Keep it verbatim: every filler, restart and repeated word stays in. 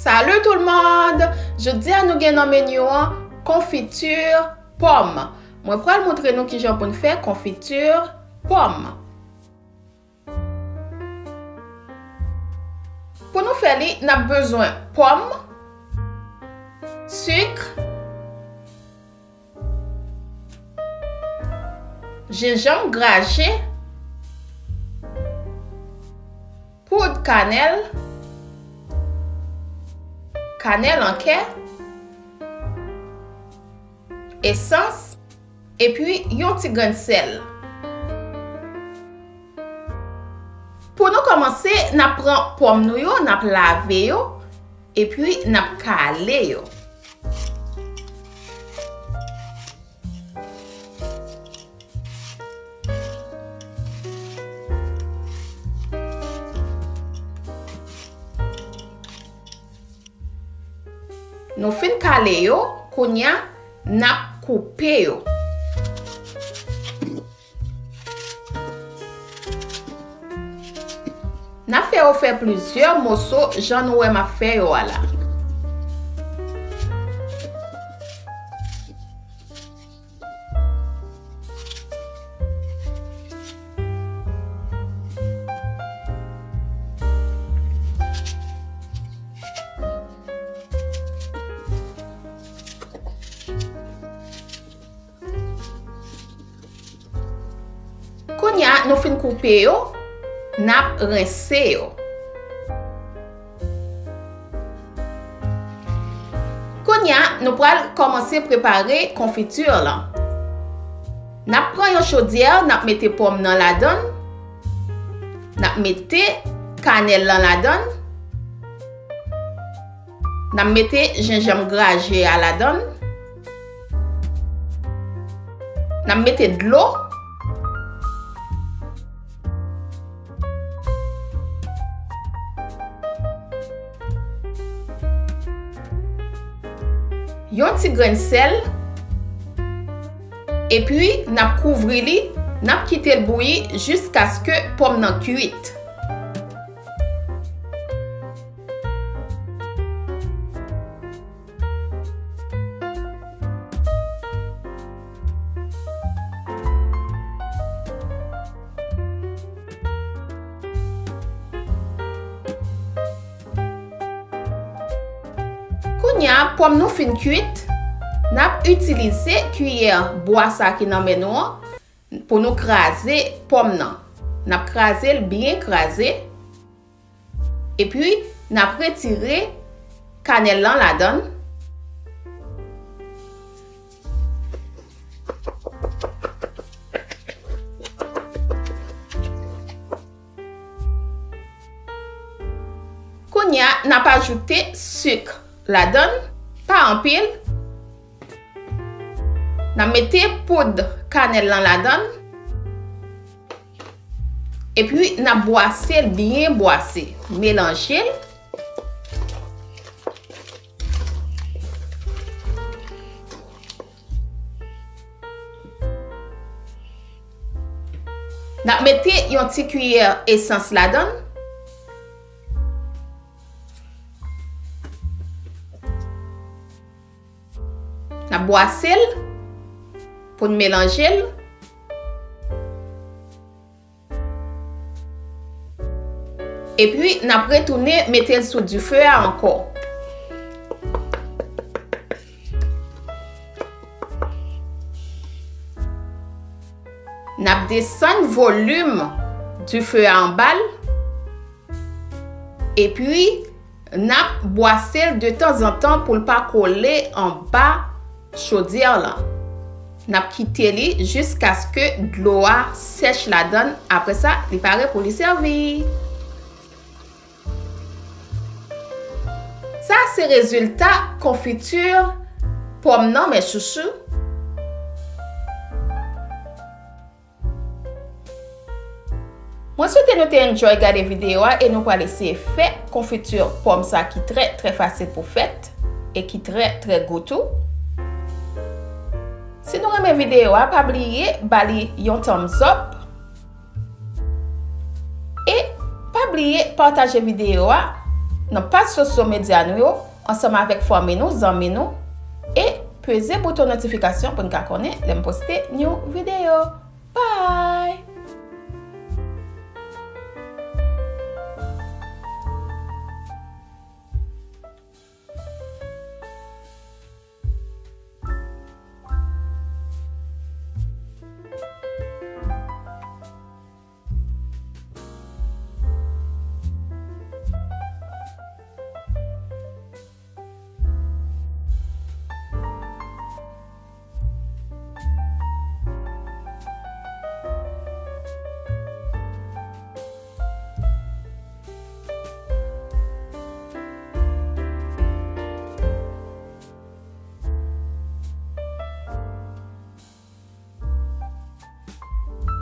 Salut tout le monde! Jodi a nou gen nan meni an konfiti pòm. Mwen pral montre nou kijan pou n fè konfiti pòm. Pou nou fè li, n ap bezwen pòm, sik, jenjanm graje, poud kanèl, kanèl an kè, esans, epi yon ti grenn sèl. Pou nou kòmanse, n ap pran pòm nou yo, n ap lave yo, epi n ap kale yo. Nou fin kale yo, kounye a, n ap koupe yo. N ap fè yo fè plizyè moso, jan nou wè m ap fè yo a la. Kounye a, nou fin koupe yo, n ap rense yo. Kounye a, nou pral kòmanse prepare konfiti lan. N ap pran yon chodyè, n ap mete pòm nan ladan l, n ap mete kanèl lan ladan l, n ap mete jenjanm graje a ladan l, n ap mete dlo. Yon ti grenn sèl. Epi, n ap kouvri li, n ap kite l bouyi jiskaske pòm nan kuit. Kounye a, pòm nou fin kuit, n ap itilize kiyè bwa sa ki nan men nou an pou nou kraze pòm nan. N ap kraze l byen kraze. Epi, n ap retire kanèl lan ladan l. Kounye a, n ap ajoute sik ladan l, pa anpil. N ap mete poud kanèl lan ladan l. Epi, n ap bwase l byen bwase. Melanje l. N ap mete yon ti kiyè esans ladan l. N ap bwase l pou n melanje l. Epi, n ap retounen mete l sou dife a ankò. N ap desann volim dife a anba l. Epi, n ap bwase l de tanzantan pou l pa kole anba chodyè lan. N ap kite li jiskaske dlo a sèch ladan l. Apre sa, li pare pou li sèvi. Sa se rezilta konfiti pòm nan, mes chouchous. Mwen swete nou te enjoy gade videyo a e nou pral eseye fè konfiti pòm sa ki trè, trè fasil pou fèt e ki trè, trè gou tou. Si nou renmen videyo a, pa bliye ba li yon thumbs up e pa bliye pataje videyo a nan paj sosyo medya nou yo, ansanm avèk fanmi nou, zanmi nou, e peze bouton notifikasyon pou n ka konnen lè m poste yon videyo. Bye!